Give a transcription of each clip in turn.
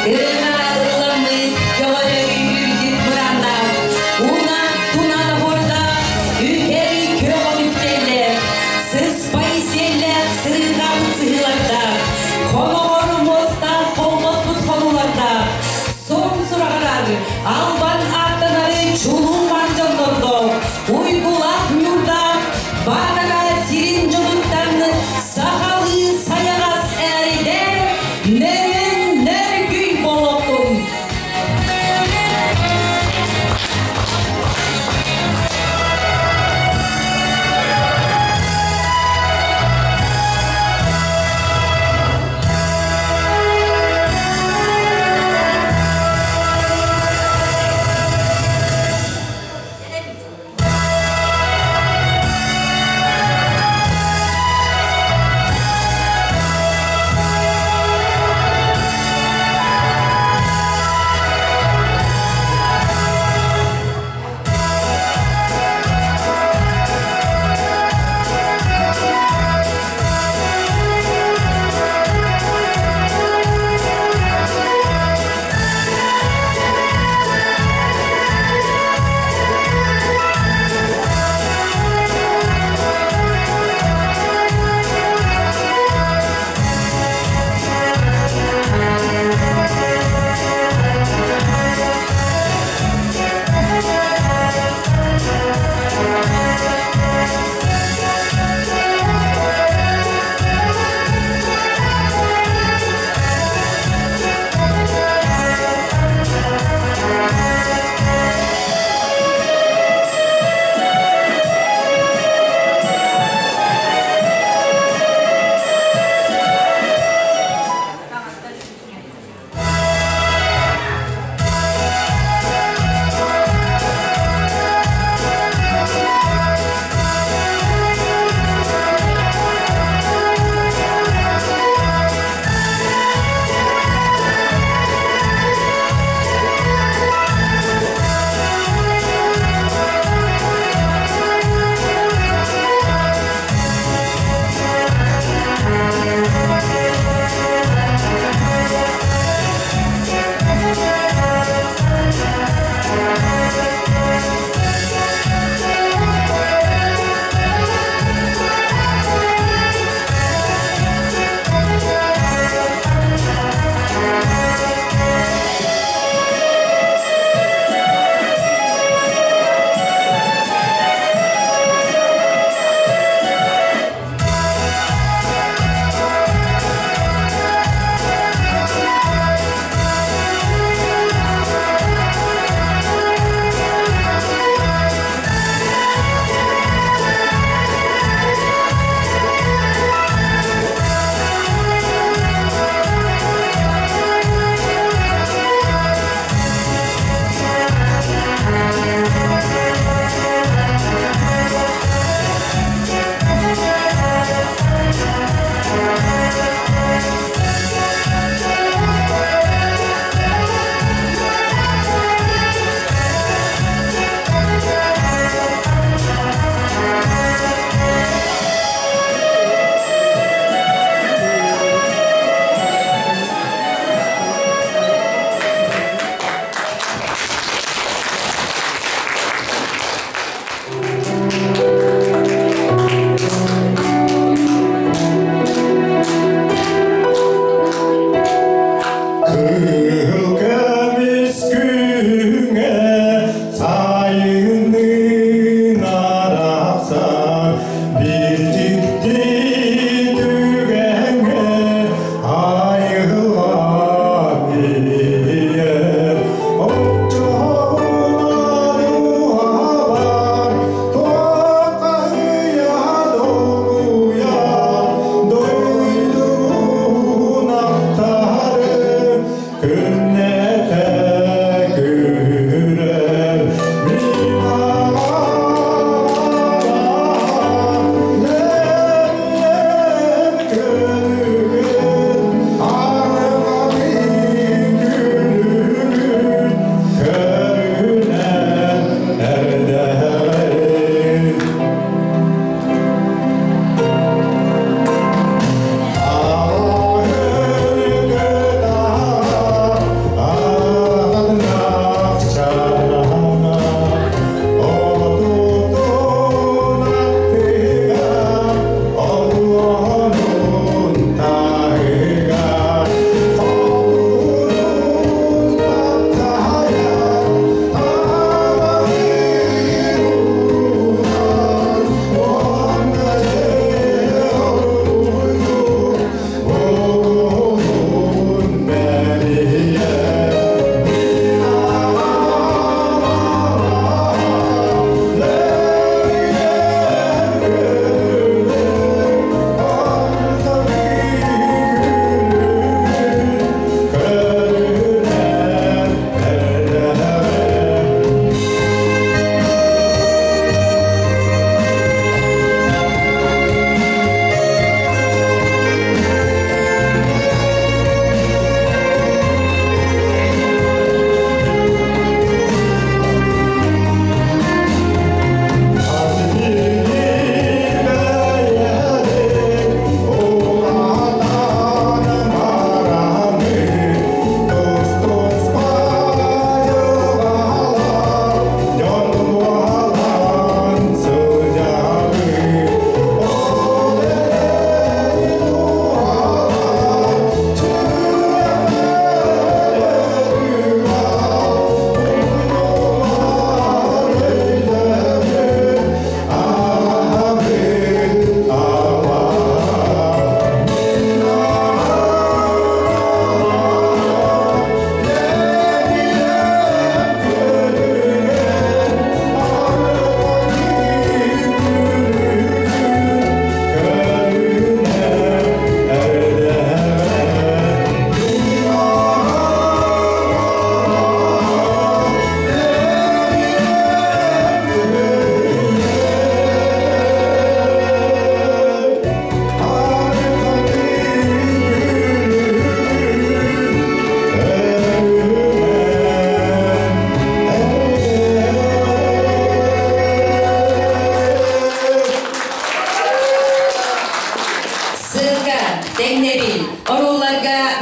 Ырыаҕа ылламмыт көҕөрө үрдүк мырааннаах, уна туна тоһуурдаах, үтэри көҕө үктэллээх, сыспай сиэллээх сырыытаабыт сыһыылардаах, хомоҕор муостаах холбоспут хонуулардаах, Сон сураҕырар, албан ааттанары чулууман дьоннордоох, уйгулаах ньуурдаах, Баатара сирин дьонуттан сахалыы сайаҕас ээридэ нөрүөн нөргүй болотун.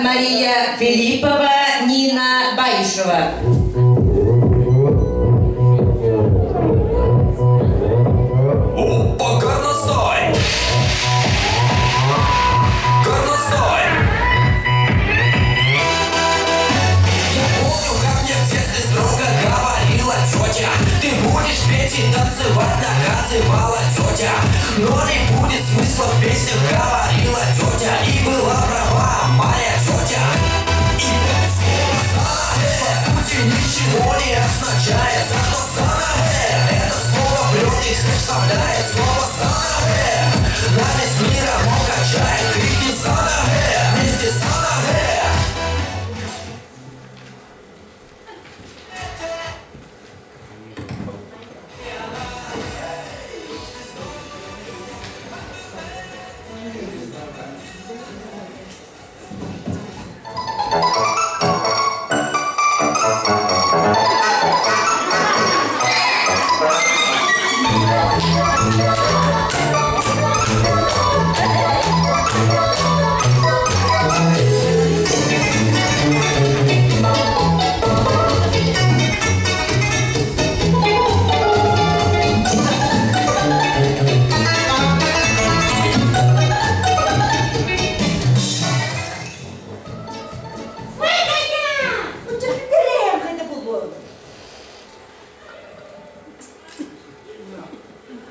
Мария Филиппова, Нина Баишева. Опа, горностай! Горностай! Я помню, как мне в детстве строго говорила тетя: ты будешь петь и танцевать, наказывала тетя. Но не будет смысла в песнях, говорила тетя. И была права моя тетя. И вот слово «сана» по сути ничего не означает. Зато «сана» это слово плет и всех вставляет. Слово «сана» на весь мир оно качает. Крикни «сана» вместе «сана».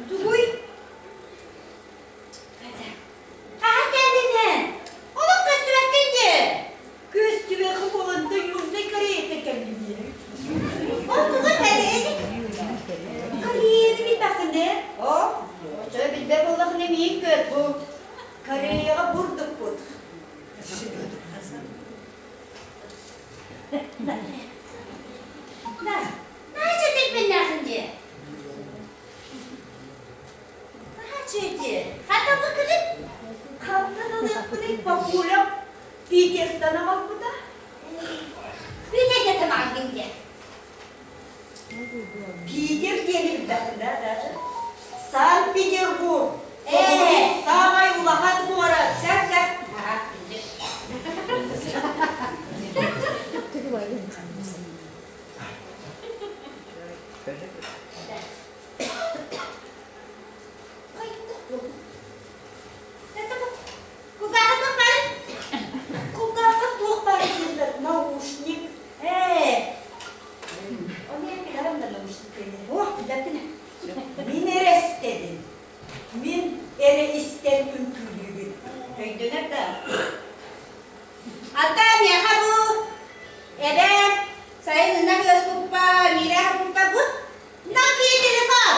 Тугуй? Хаһан кэллиҥ? Олох көстүбэккин дии. Көстүбэхи буолан Южный Кореяттан кэллим дии. Ол тугу кэлин? Кореяны билбэххин ээ? О, оччо билбэт буоллаххына миигин көр бу. Кореяҕа бурдукпут. На, Наша билбиннээхин дии. Наша дии. Хата бу күлүк. Хантан ылыахпыный папуля Питертан аҕалбыта. Питерге тамаҕын дии. Питер диэни билбэххин да, даже? Санкт-Петербург. Э. Самай улахан куорат. Сәп-сәп. Ага, билдим. Кулгааҕа туох баарый? Кулгаахха туох баар дииллэр? Наушник. Э, Оны эн билэҕин да наушник диэни. О, билэттин. Мин эрэ истэбин. Мин эрэ истэн үҥкүүлүүбүн. Өйдөнөр да? Ата миэхэ бу эбээм сайын ынах ыаспыппа, миирэ аһаппыппа бу Nokia телефон.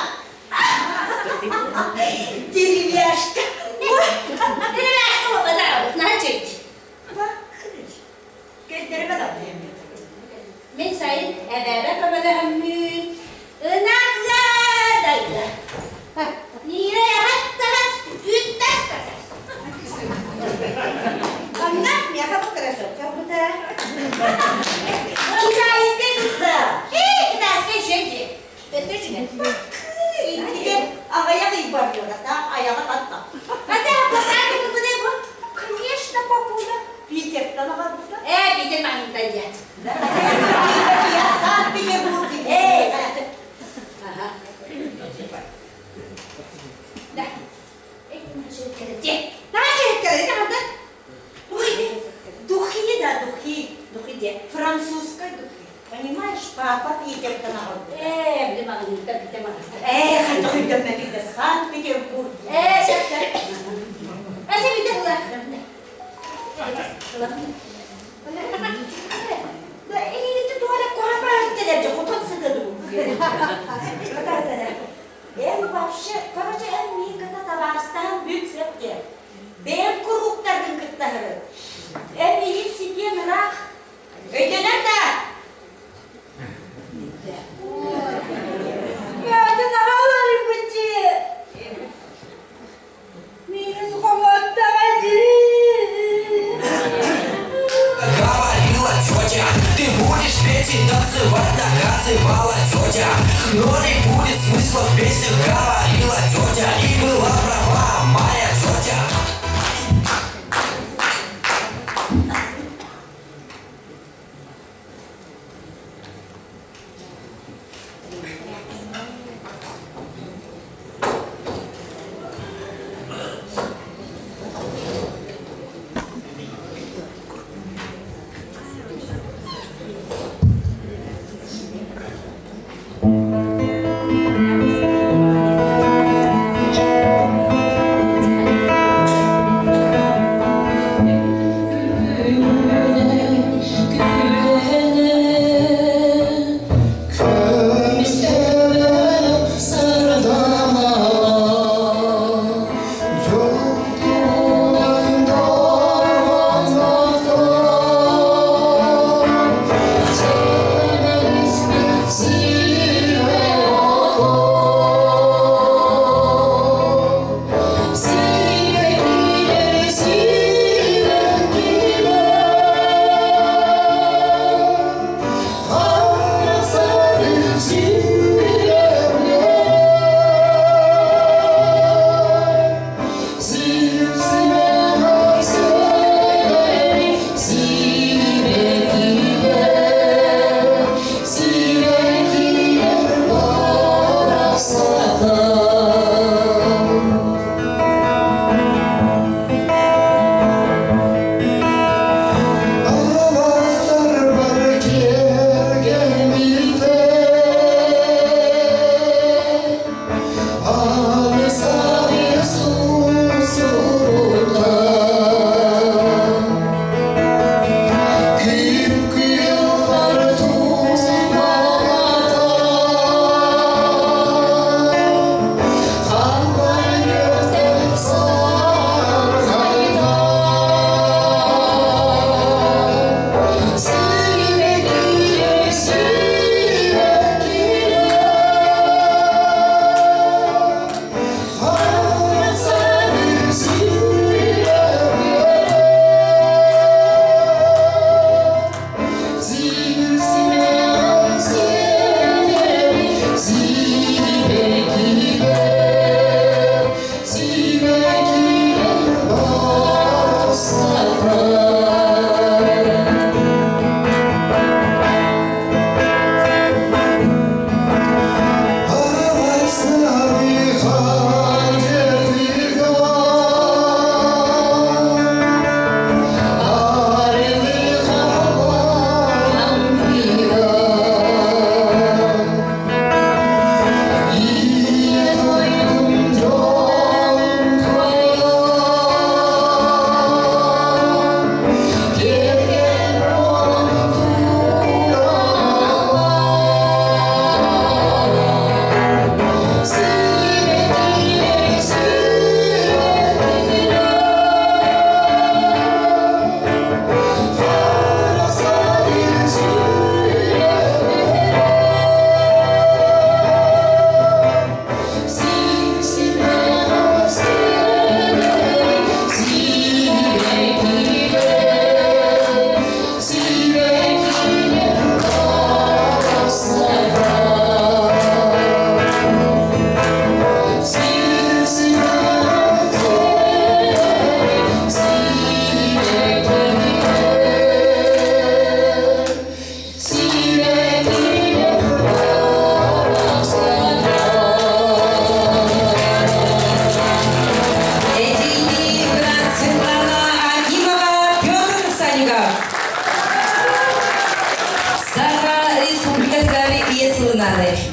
Деревяшка. Деревяшка буолла да, наһаа Кэлдэрбэ да Мин сайын эбээбэ көмөлөһөммүн ынах ыа Миирэ хаттаһат үүттас Онно миэхэ бу кроссовка бута. Китайская кытта. Эй, китайская еще дии. Өттө үчүгэй. Интиге аҕыйах ый барыаҕа, айаҕа татта. Ата посадка бу бу. Конечно, папуля. Питертан аҕалбыта. Э, Питер маҥнай дии. Да, я Санкт-Петербург. Эй, ага. Да. Эй, наша Наша кэлэ, Ой, духи, да, духи. Духи дии. Французской духи. Понимаешь, папа Питертан аҕалбыта. Э, били маҥнай Питер маҥнай. Эх, это өйдөммөтүгэ Санкт-Петербург. Э, сөп, сөп. Әсә бите була. Да, эйигиттэн туох эрэ куһаҕан кэлэр дьэ, хотон сыта дуу. Эн вообще, короче, эн миигин кытта табаарыстаһан бүт сөп диэ. Бэйэм курууктаргын кытта сырыт. Эн миигин ситиэн ыраах. Өйдөнөр да? Мөтүн аҕаларбыт дии. Миигин хомоттоҕо дии. Говорила тетя, ты будешь петь и танцевать, наказывала тетя. Но не будет смысла в песнях, говорила тетя. И была права моя тетя.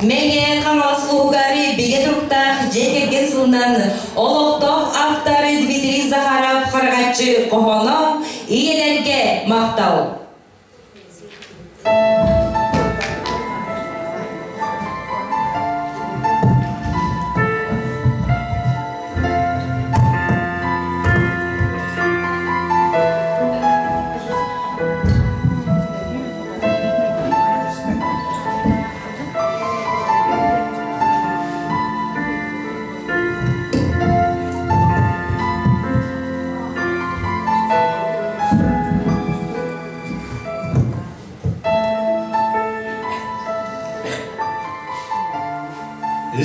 Мэҥэ Хаҥалас улууһугар бигэ туруктаах дьиэ кэргэн сылынан олохтоох автор Дмитрий Захаров Хараҕаччы хоһооно Ийэлэргэ махтал!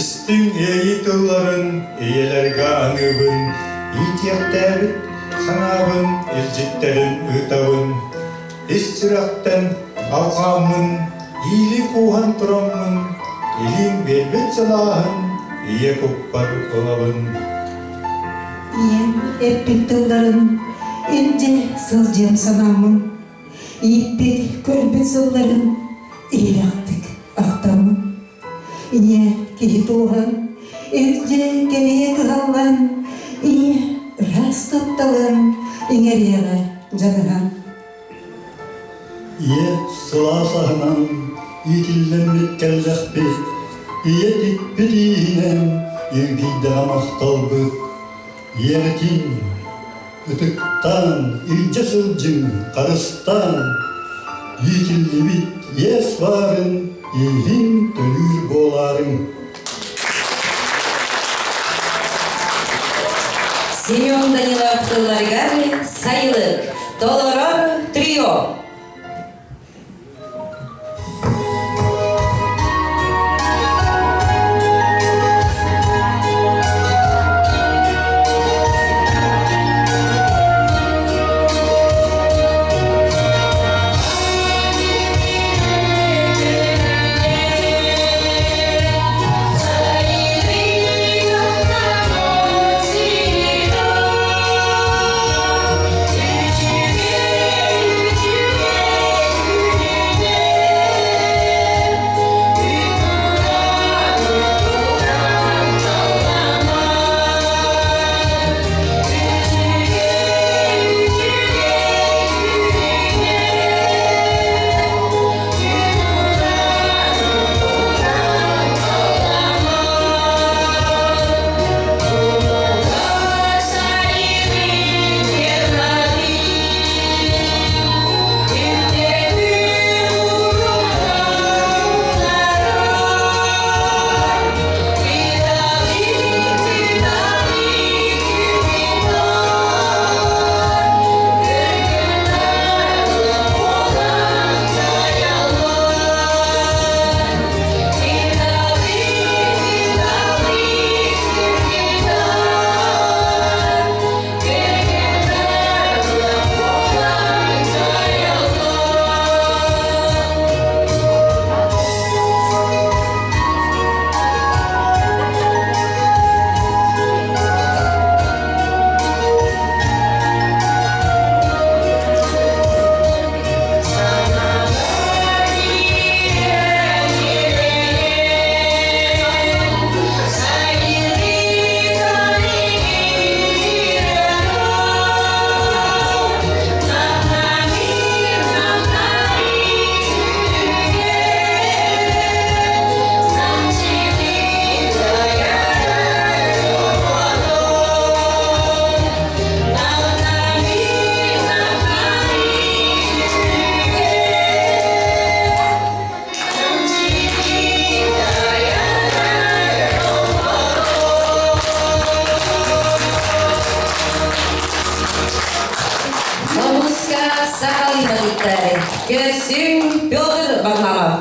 Истиҥ иэйии тылларын ийэлэргэ аныыбын, иитиэхтээбит санаабын илдьиттэрин ыытабын. Ис сүрэхтэн алҕааммын, иилии кууһан тураммын, илиим биэрбит сылааһын ийэ куппар ылабын. Ийэм эппит тылларын илдьэ сылдьыам санааммын, ииппит, көрбүт сылларын иһирэхтик ахтаммын. Ийэ киһи тууһан, илдьэ кэлиэ кыһаллан, ийэ ыраас тапталын иҥэриэҕэ дьаныһан. Ийэ сылаас аһынан иитиллэммит кэллэхпит, ийэ тикпит ииһинэн илгийдэҕэ махталбыт. Ийэҕитин ытыктаан, илдьэ сылдьыҥ, харыстаан, иитиллибит иэс баарын ииһин төлүүр буолаарыҥ. Семен Данилов тылларыгар «Сайылык» толорор трио. Хомуска сахалыы бандиттары көрсүҥ Петр Варламов.